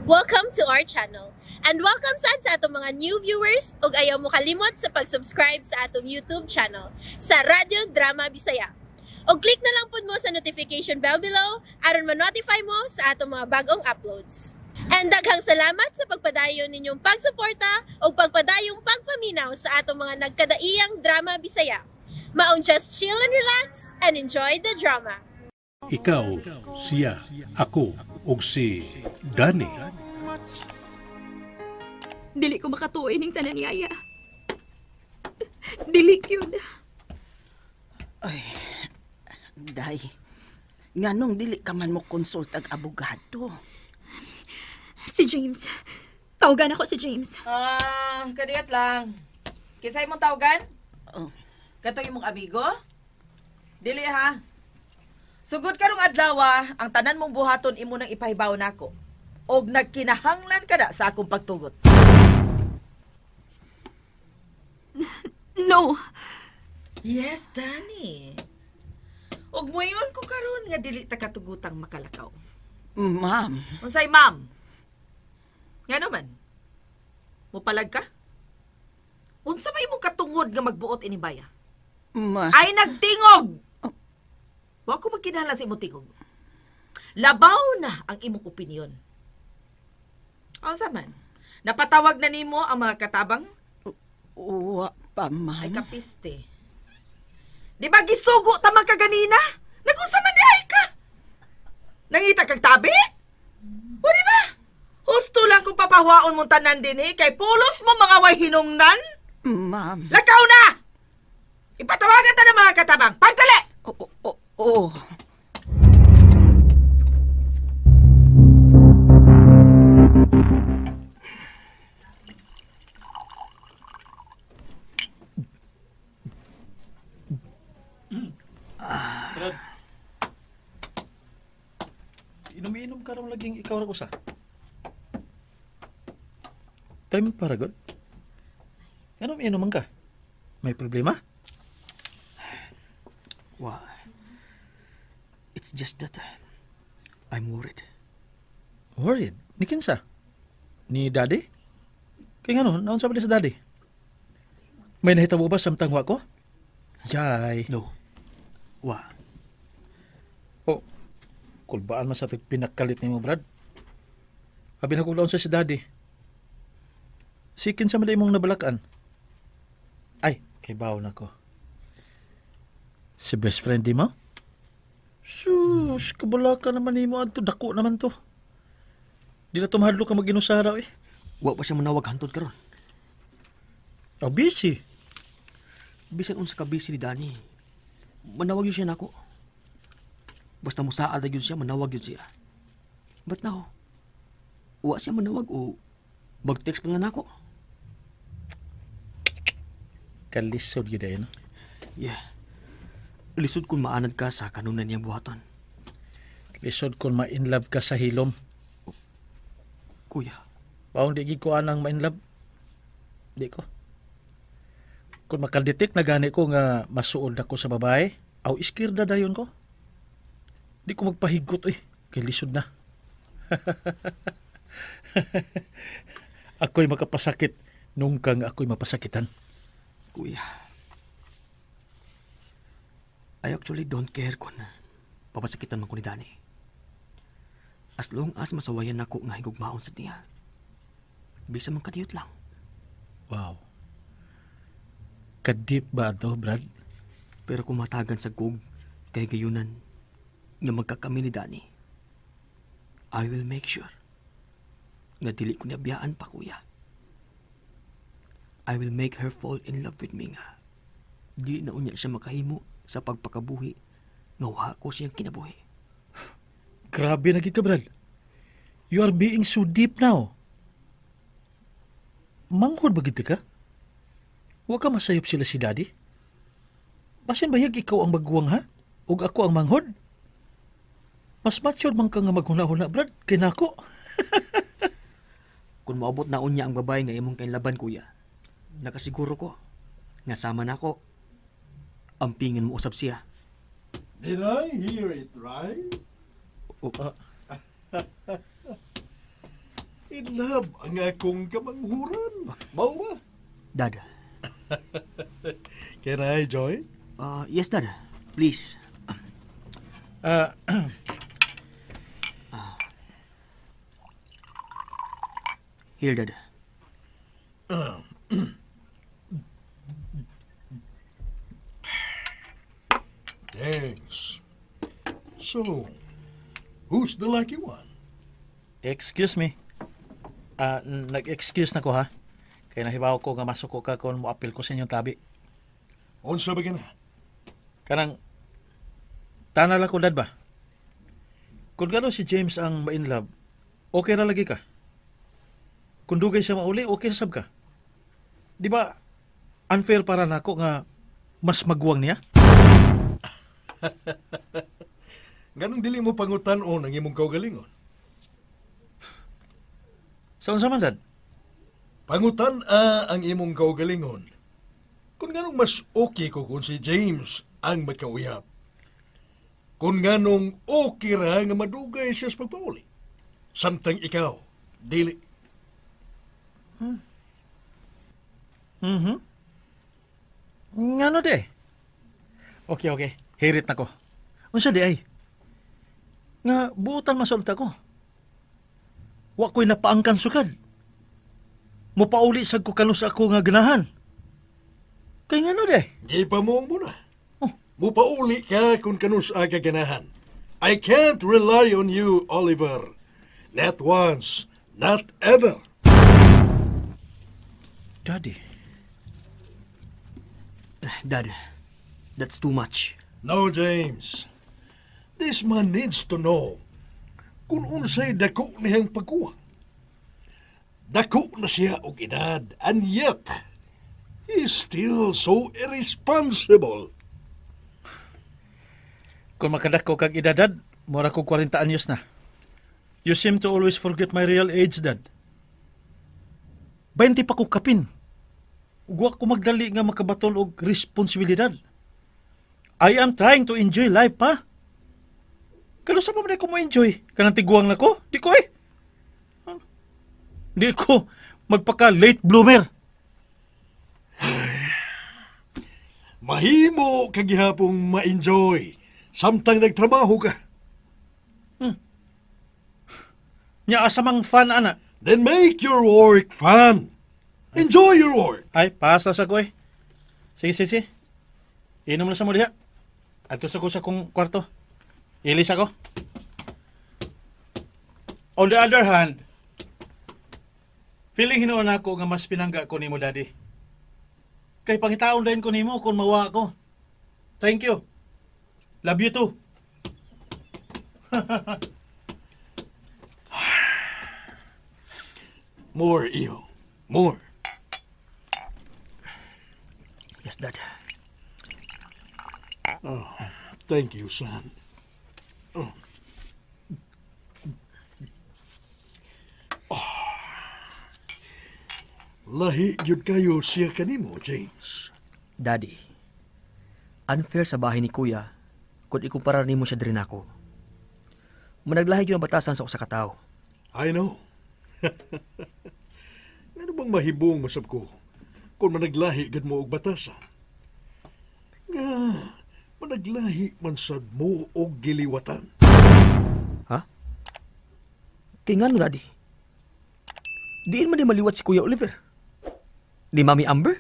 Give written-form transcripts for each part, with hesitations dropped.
Welcome to our channel. And welcome sad sa atong mga new viewers ug ayaw mo kalimot sa pag-subscribe sa atong YouTube channel sa Radyo Drama Bisaya. Og click na lang pud mo sa notification bell below aron ma-notify mo sa atong mga bagong uploads. And daghang salamat sa pagpadayon ninyong pagsuporta ug pagpadayong pagpaminaw sa atong mga nagkadaiyang drama Bisaya. Maong just chill and relax and enjoy the drama. Ikaw, siya, ako, ug si Danny. Dili ko makatuoy ning tanan yaya. Dili yun. Ay, Day, nganong dili ka man mo consult ag abogado? Si James. Tawagan ako si James. Ah, kadiyot lang. Kisay mong tawagan? Oh. Katong imong amigo? Dili ha. Sugod karong adlaw, ang tanan mong buhaton imo nang ipahibaw nako. Og nagkinahanglan ka na sa akong pagtugot. No. Yes, Danny. Og moingon ko karon nga dili ta katugutang makalakaw. Ma'am, Unsay ma'am? Nga naman? Mupalag ka? Unsa may imong katungod nga magbuot ini baya? Ma, Ay nagtingog! Wa ko magkinahanglan sa imong tingog. Labaw na ang imong opinyon. Unsa man? Napatawag na nimo ang mga katabang? Wa pa, ma'am. Ay kapiste. Di ba gisugo ta man kaganina? Nagunsa man di ay ka? Nangita kag tabi? O di ba? Husto lang kung papahuwaon mong tanan din eh, kay pulos mo mga way hinungnan. Ma'am. Lakaw na! Ipatawagan ta ng mga katabang. Pagdali! Oo. Oh. Brad, inom-inom ka rin laging ikaw ra usa. Time para god. Anong inom man ka? May problema? Wa. It's just that I'm worried. Worried? Ni kinsa? Ni daddy? Kaya nga no, naon sa sa daddy? May nahitabo ba samtang wa ko? Yay. No. Wa. Oh, kulbaan man sa tag pinakalit nimo, Brad. Abi na kong sa si daddy. Si kinsa man imong nabalakan? Ay, kay bawo na ko. Si best friend di mo? Sus, kabalakan naman nimo adto, dako naman to. Di na tumahadlo ka mag-inusara eh. Wa pa siya manawag hantod karon. Oh, busy. Bisan unsa ka busy ni Danny. Manawag yun siya nako. Basta musaad na yun siya, manawag yun siya. But now, wa siya manawag o mag-text pa nga nako. Kalisod gyud no? Yeah. Lisod kung maanad ka sa kanunan niyang buhaton. Lisod kung ma-inlove ka sa hilom. Kuya. Baong di gid ko anang ma-inlove. Di ko. Kung makadetect na gani ko nga masuod ako sa babae, aw iskirda dayon ko. Di ko magpahigot eh. Kay lisod na. Ako'y makapasakit nung kang ako'y mapasakitan. Kuya, I actually don't care kung papasakitan man ko ni Danny. As long as masawayan nako nga higugmaon sa niya. Bisa man kadiyot lang. Wow. Kadip ba ito, Brad? Pero kung matagan sa gug kay gayunan nga magkakami ni Danny, I will make sure nga dili ko niya biyaan pa, kuya. I will make her fall in love with me nga dili na unya siya makahimo sa pagpakabuhi nga wa ko siyang kinabuhi. Grabe na gid ka, Brad. You are being so deep now. Manghod ba gid ka? Wa ka masayop sila si Daddy? Basin bayag ikaw ang magguwang ha? Ug ako ang manghod? Mas mature man ka nga maghuna-huna, Brad, kay nako. Kung maabot na unya ang babae nga imong kainlaban, kuya, nakasiguro ko nga sama nako. Ampingin mo usab siya. Did I hear it right? O, Ma-in love ang akong kamanghuran. Mao ba? Dad. Can I join? Yes, Dad. Please. Here, Dad. Thanks. So, who's the lucky one? Excuse me. Nag-excuse na ko ha. Kay nahibaw ko nga masuko ka kung moapil ko sa inyong tabi. Unsa ba gana? Kanang tanal ako, Dad, ba? Kung gano'n si James ang ma-inlove, okay ra lagi ka. Kung dugay siya mauli, okay sab ka. Di ba, unfair para nako nga mas maguwang niya? Ganong dili mo pangutan-on ang imong kaugalingon? Sa unsa man, Dad? Pangutan-a ang imong kaugalingon. Kung nganong mas okay ko kung si James ang magkauyab. Kung nganong okay ra nga madugay siya sa pagpauli. Samtang ikaw, dili. Ngano di? Okay. Hirit na ko. Unsa di ay? Nga buotan masulta ko. Wa ko'y napaangkan sukad. Mupauli sad ko kanus ako nga ganahan. Kay ngano di? Gipamuong mo na. Oh. Mupauli ka kung kanus ka ganahan. I can't rely on you, Oliver. Not once, not ever. Daddy. Dad, that's too much. No, James. This man needs to know kung unsay dako niyang pagkuha. Dako na siya og edad, and yet, he's still so irresponsible. Kung makadako kag edad, mura ko 40 anyos na. You seem to always forget my real age, Dad. 20 pa ko kapin. Ug wa ko magdali nga makabatol og responsibilidad. I am trying to enjoy life pa. Kano sa pa man ko mo enjoy? Kanang tiguang na ko? Di ko eh. Di ko magpaka late bloomer. Mahimo kagihapong ma-enjoy samtang nagtrabaho ka. Nya asa mang fun ana. Then make your work fun. Enjoy your work. Ay, pasa sa ko eh. Sige, sige, sige. Inom na sa mo diha. Adto sa ko sa kong kwarto. Ilis ako. On the other hand, feeling hinuon ako nga mas pinangga ko nimo, Daddy. Kay pangitaon din ko nimo kung mawa ko. Thank you. Love you too. More, iho. More. Yes, Dad. Oh, thank you, son. Oh. Oh. Lahi gyud kayo siya kanimo, James. Daddy, unfair sa bahay ni Kuya kung ikumpara nimo siya diri nako. Managlahi gyud ang batasan sa usa ka tawo. I know. Ngano bang mahibong masab ko kung managlahi gud mo og batasan? Nga, managlahi man sad mo og giliwatan. Ha? Kay ngano, Daddy? Diin man di maliwat si Kuya Oliver? Ni Mami Amber?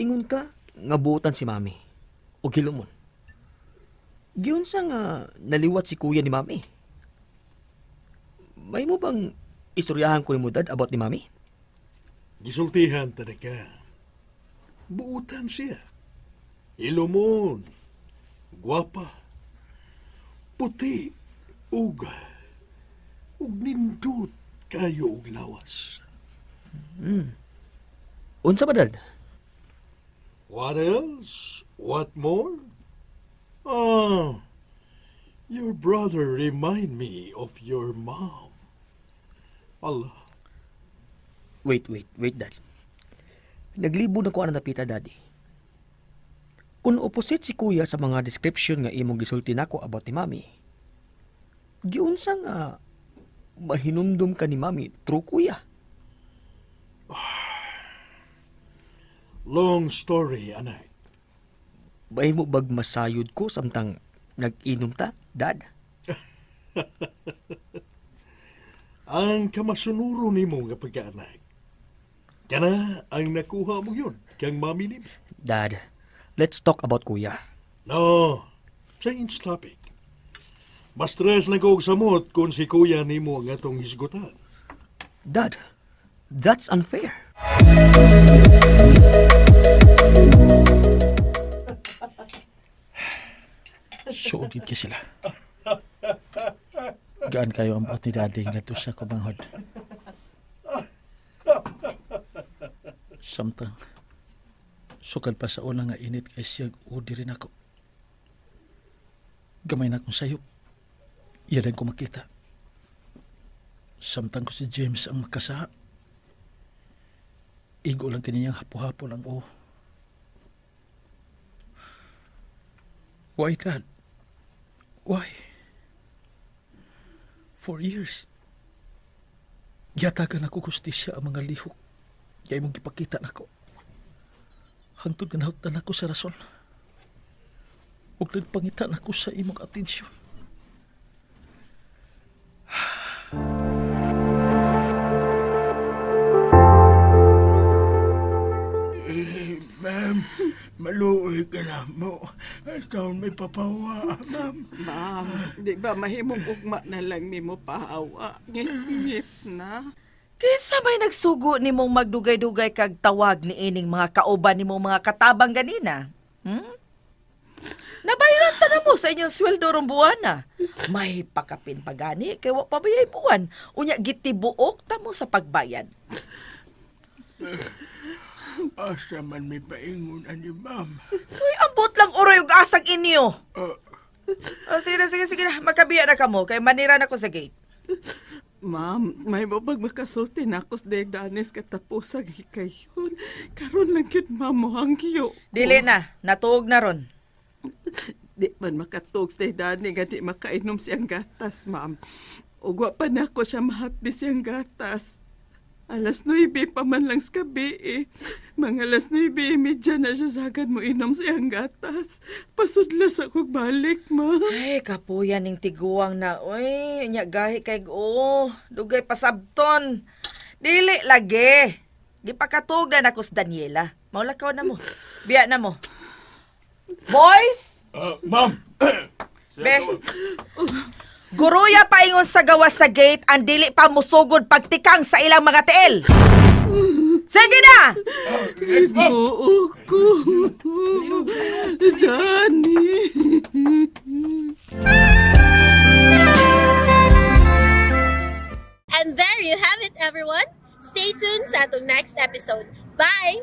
Ingon ka, nga buotan si Mami. O gilumon. Giunsa nga naliwat si Kuya ni Mami. May mo bang istoryahan ko ni mo, Dad, about ni Mami? Gisultihan ta ka. Buotan siya. Ilumon. Gwapa. Puti. Ug. Ug nindot kayo og lawas. Unsa ba, Dad? What else? What more? Your brother remind me of your mom. Allah. Wait, wait, wait, Dad. Naglibog na ko ang napita, Daddy. Kung opposite si kuya sa mga description nga imong gisulti nako about ni mami, giunsa nga mahinumdum ka ni mami true kuya? Long story, anak. Bahimo bag masayod ko samtang nag-inom ta, Dad? Ang kamasunuro nimo nga pagkaanak. Kana ang nakuha mo yun kang mami nimo. Dad, let's talk about kuya. No, change topic. Mas-stress lang ko og samot kung si kuya nimo ang atong hisgutan. Dad, that's unfair. Suod gid kay sila. Gaan kayo ang buot ni Daddy ngadto sa kumanghod. Samtang sukad pa sa una nga init kay siyag udi rin ako. Gamay na akong sayop. Iyan ang ko makita. Samtang ko si James ang makasaha. Igo lang kaniyang hapo-hapon ang o. Why, Dad? Why? 4 years. Giyatagan ako gustisya ang mga lihok. Kaya imong gipakita nako. Hangtod nga nahutdan ako sa rason. Ug nagpangita nako sa imong atensyon. Ma'am, maluoy ka na mo. Taon may papawa, ma'am. Ma'am, di ba mahimong ugma na lang nimo pahawa? Ngit na. Kaysa may nagsugo nimong magdugay-dugay kag tawag ni ining mga kauban nimong mga katabang ganina. Nabayaran ta na mo sa inyong sweldo rong buwana. May pakapin pa gani kay wa pa bayay buwan. Unya gitibuok ta mo sa pagbayad. Asa man may paingon ani, ma'am. Uy, ambot lang oray og asag inyo. Oh, sige na, sige, sige na. Magkabiya na kamo kay manira na ko sa gate. Ma'am, may mabag makasulti na ako sa Danis katapusag hikayon. Karon lang yun, ma'am, mo hangyo. Dili na, natuog na ron. Di man makatuog sa Dani nga di makainom siyang gatas, ma'am. Ugwa pa na ako siya mahatdi siyang gatas. 9:00 pa man lang sa gabi eh. Mga 9:30 na siya sagad mo inom siyang gatas. Pasudlas ako balik, ma. Ay, kapuya ning tiguang na. Uy, nya gahi kay oh, dugay pasabton. Dili lagi. Gipakatug na nako sa Daniela. Maulakaw na mo. Biya na mo. Boys! Ma'am! Be. Guruya paingon sa gawas sa gate ang dili pa musugod pagtikang sa ilang mga tiil. Sige na! Ginoo ko. Danny. And there you have it, everyone. Stay tuned sa atong next episode. Bye!